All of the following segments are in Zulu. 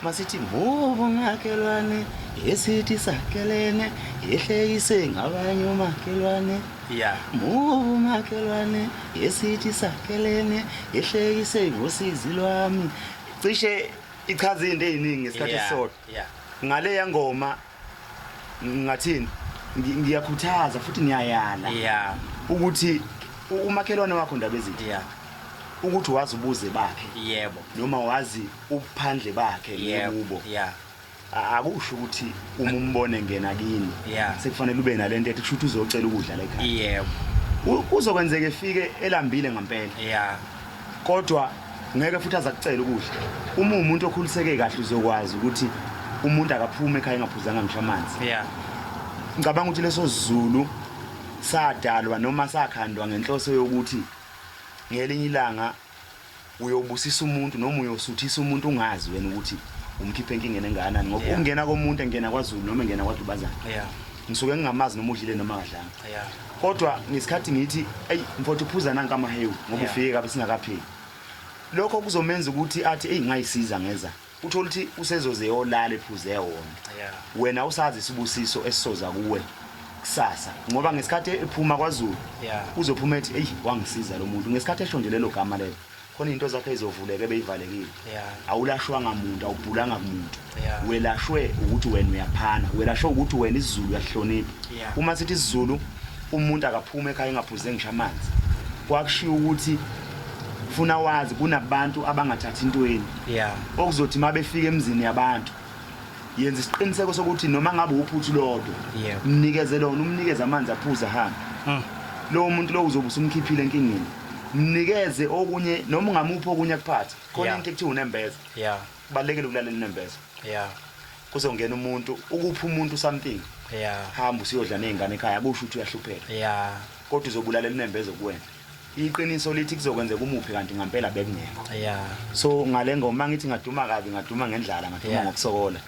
Masithi mubu makhelwane, esithi sakhelene, ehlekise ngabanye omakhelwane. Mubu makhelwane, esithi sakhelene, ehlekise ngosizi lwami. Cishe ichaza izinto eziningi ngesikhathi esisodwa. Ngale yangoma ngathini, ngiyakhuthaza futhi ngiyayala ukuthi umakhelwane wakho, ndaba ezinhle, ukuthi wazi ubuze bakhe noma wazi ubuphandle bakhe ngekubo. Akusho ukuthi uma umbone ngena kini sekufanele ube nalento ethi kusho ukuthi uzocela ukudla la ekhaya. Kuzokwenzeka efike elambile ngempela. Kodwa ngeke futhi azakucela ukudla. Uma umuntu okhuliseke kahle uzokwazi ukuthi umuntu akaphume ekhaya engaphuzanga ngisho amanzi. Ngicabanga ukuthi leso Zulu sadalwa noma sakhandwa ngenhloso yokuthi ngelinye ilanga uyobusisa umuntu noma uyosuthisa umuntu ungazi wena ukuthi umkhiphe enkingeni engakanani, ngoba ukungena komuntu engena kwaZulu noma engena kwaDubazana, ngisuke ngingamazi noma udlile noma akadlanga. Kodwa ngesikhathi ngithi, "Eyi mfowethu, uphuza nanka amahewu," ngoba ufike kabe singakapheli, lokho kuzomenza ukuthi athi, "Eyi, ngayisiza ngeza." Uthola ukuthi usezoze yolala ephuze wona. Wena usazi isibusiso esisoza kuwe kusasa, ngoba ngesikhathi ephuma kwaZulu uzophuma ethi, "Eyi, wangisiza lo muntu." Ngesikhathi esho nje lelo gama lelo, khona into zakhe izovuleka ebeyivalekile. Awulashwanga muntu, awubhulanga kumuntu. Welashwe ukuthi wena uyaphana, welashwe ukuthi wena isiZulu uyahlonipha. Uma sithi isiZulu umuntu akaphuma ekhaya engaphuze ngisho amanzi, kwakushiwo ukuthi funa wazi kunabantu abangathathi intweni okuzothi uma befika emzini yabantu, yenza isiqiniseko sokuthi noma ngabe uphuthu lodwa, mnikeze lona, umnikeze amanzi aphuze, ahambe. Lowo muntu lowo uzobe usumkhiphile enkingeni. Mnikeze okunye noma ungamuphi okunye akuphathe khona. Into ekuthiwa unembeza, kubalulekile ukulalela unembeza. Kuzongena umuntu, ukupha umuntu something, hamba usiyodla nezingane ekhaya, akusho ukuthi uyahlupheka, kodwa uzobulalela unembeza kuwena. Iqiniso lithi kuzokwenzeka umuphi kanti ngampela bekungekho. So ngale ngoma ngithi ngaduma kabi, ngaduma ngendlala, ngaduma ngokusokola.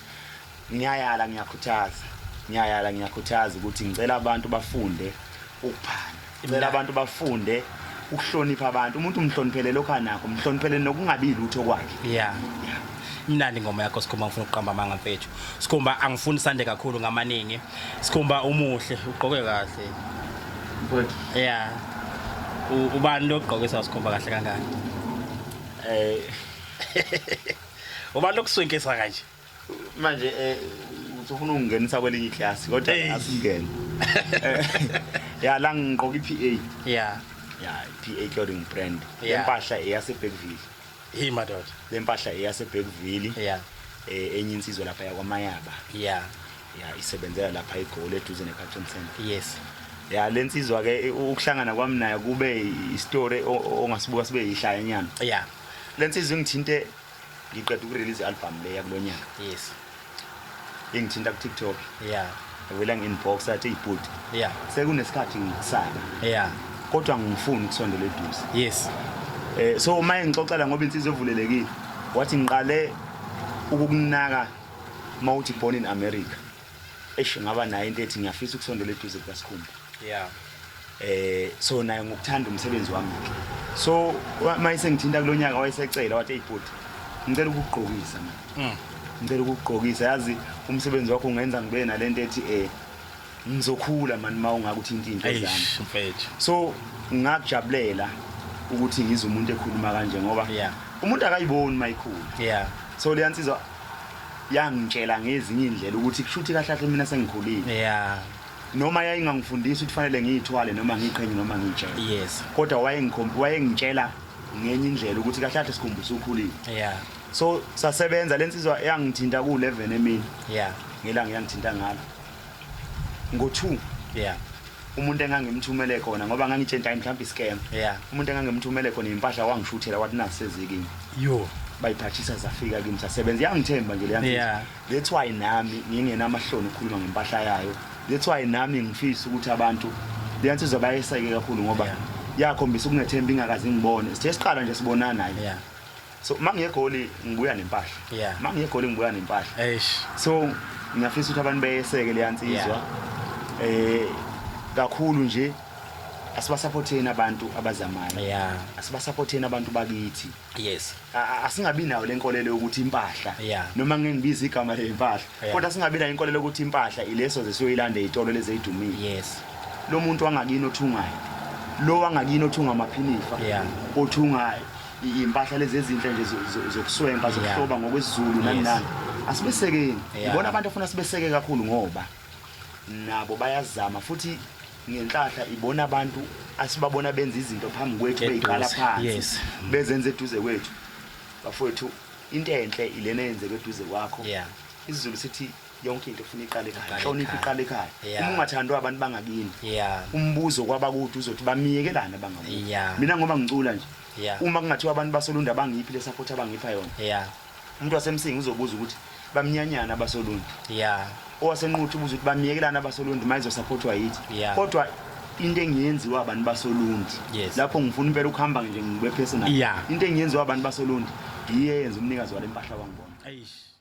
Ngiyayala, ngiyakhuthaza, ngiyayala, ngiyakhuthaza ukuthi ngicela abantu bafunde ukuphana, ngicela abantu bafunde ukuhlonipha abantu. Umuntu umhloniphele lokho anakho, umhloniphele nokungabi lutho kwakhe. Yeah, imnandi ingoma yakho, Sikhumba. Ngifuna ukuqamba amanga, mfethu. Sikhumba, angifuni sande kakhulu ngamaningi. Sikhumba, umuhle, ugqoke kahle. Mfowethu. Yeah, ubani lo ogqokisa Sikhumba kahle kangaka? Ubani lokuswinkisa kanje? Manje usufuna ukungenisa kwelinye iklasi, kodwa Hey. asingene. Ya, la ngigqoka i-PA. Ya, i-PA clothing brand. Lempahla eyase-Bergville. Hey madoda. Lempahla eyase-Bergville. Enye insizwa lapha yakwaMayaba. Ya, isebenzela lapha eGoli eduze ne-Carlton Center. Ya, lensizwa ke, ukuhlangana kwami nayo kube istory ongasibuka sibe yihlaya nyana. Lensizwa ingithinte ngiqeda ukurelease i-album le yakulonyaka. Ingithinta ku TikTok. Vele ngi-inbox, athi, "Ibhuti, sekunesikhathi ngikusaba, kodwa ngifuni ukusondela eduze." So uma engixoxela, ngoba insizwa evulelekile, wathi, "Ngiqale ukukunaka mawuthi Born in America. Eish, ngaba nayo into ethi ngiyafisa ukusondela eduze kukaSikhumba." So naye ngokuthanda umsebenzi wami ke, so mayise ngithinta kulonyaka, wayesecela, wathi, "Hey bhuti, ngicela ukugqokisa man. Ngicela ukugqokisa, yazi umsebenzi wakho ungenza ngibe nalento ethi ngizokhula man uma ungake uthinta into zami." Eish mfethu. So ngakujabulela ukuthi ngizwe umuntu ekhuluma kanje, ngoba umuntu akayiboni mayikhula. So leya nsizwa yangitshela ngezinye indlela ukuthi kushuthi kahle kahle mina sengikhulile. Noma yayingangifundisi ukuthi fanele ngiyithwale noma ngiqhenye noma ngiyitshele, kodwa wayengitshela ngenye indlela ukuthi kahle kahle Sikhumba usukhulile. So sasebenza. Lensizwa yangithinta ku-11 emini. Ngelanga yangithinta ngalo ngo-2, umuntu engangimthumele khona, ngoba ngangitshenta mhlawumbe iscam, umuntu engangimthumele khona impahla wangishuthela, wathi, "Nazi sezikimi." Yo. Bayiphathisa, zafika kimi, sasebenza. Yangithemba nje leya nsizwa. That's why nami ngingenamahloni ukukhuluma ngempahla yayo. That's why nami ngifisa ukuthi abantu leya nsizwa bayeseke kakhulu, ngoba yakhombisa ukungethemba ingakaze ngibone. Sithe siqala nje sibonana naye. So mangiye eGoli ngibuya nempahla. Mangiye eGoli ngibuya nempahla. Eish. So ngiyafisa ukuthi abantu beyeseke leya nsizwa. Kakhulu nje. Asibasupporteni abantu abazamayo. Asibasupporteni abantu bakithi. Asingabi nayo lenkolelo yokuthi impahla, noma ngeke ngibize igama lempahla, kodwa singabi nayo inkolelo yokuthi impahla ileso zesiyoyilanda ezitolo lezi ezidumile. Lo muntu wangakini othungayo, lo wangakini othunga amaphinifa, othunga impahla lezi ezinhle nje zokuswenka, zokuhloba ngokwesiZulu, nani nani, asibesekeni. Ibona abantu afuna sibeseke kakhulu, ngoba nabo bayazama, futhi ngenhlahla ibona abantu asibabona benza izinto phambi kwethu, beyiqala Eduze, phansi, bezenza eduze kwethu. Bafowethu, into enhle ilena eyenzeka eduze kwakho. IsiZulu sithi yonke into ufuna iqale ekhaya. Iqale Inhlonipho ekhaya. iqale ekhaya. Uma ungathandwa abantu bangakini, umbuzo kwabakude uzothi bamiyekelana bangakubo. Mina ngoba ngicula nje, uma kungathiwa abantu basoLundi abangiphi le support abangipha yona, umuntu waseMsinga uzobuza ukuthi bamnyanyana abasoLundi, owaseNquthu ubuza ukuthi bamiyekelana abasoLundi mayizosupportwa yithi. Kodwa into engiyenziwa abantu basoLundi, lapho ngifuna impela ukuhamba nje ngibe personal, into engiyenziwa abantu basoLundi yiye yenza umnikazi wale mpahla wangibona. Eish.